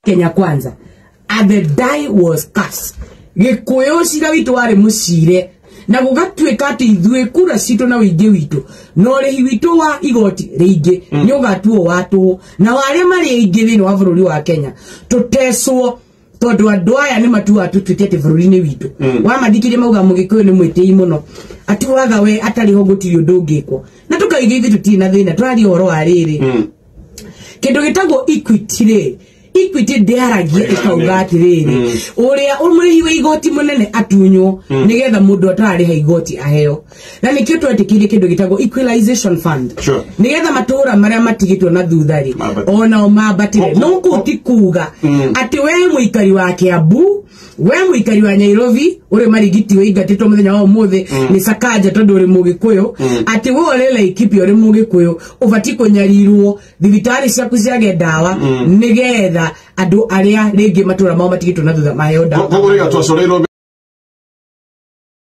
Kenya Kwanza, and the die was cast. Gikuyu cira witu wari mucire na gugatuika ati ithuĩ kura citũ na ũingĩ witũ na ũrĩhi witũ wa igoti rĩingĩ nĩ ũgatuo wa tũhũ, na warĩa marĩ aingĩ thĩinĩ wa bũrũri wa Kenya tũtecwo tondũ andũ aya nĩ matuaga tũtuĩke atĩ bũrũri-inĩ witũ wamathikirie mauga mũgĩkũyũ nĩ mwĩtĩi mũno, atuaga we atarĩ ho gũtirĩ ũndũ ũngĩkwo, na tũkaiga ithuĩ tũtirĩ na thĩna. Tũraria ũhoro wa rĩrĩ kĩndũ gĩtagwo equity rĩ, equity ndĩaragia ĩkauga atĩrĩrĩ, ũrĩa mũrĩhi wa igoti mũnene atunywo nĩgetha mũndũ atararĩha igoti aheo, na nĩkĩo twetĩkĩirie kĩndũ gĩtagwo equalization fund nĩgetha matũũra marĩa matigĩtwo na thutha rĩ Mambatĩre. Onao mambatĩre. No kũu ti kuga atĩ we mũikari wa Kiambu, we mũikari wa Nairobi ũrĩ marigiti wĩingatĩtwo mũthenya wa ũmũthĩ nĩ Sakaja tondũ ũrĩ mũgĩkũyũ, atĩ we ũrĩ Laikipia ũrĩ mũgĩkũyũ ũbatiĩ kũnyarirwo thibitarĩ ciaku ciage ndawa nĩgetha andũ arĩa rĩngĩ matũũra mao matigĩtwo na thutha maheo ndawa. Koguo rĩga twacoreirwo.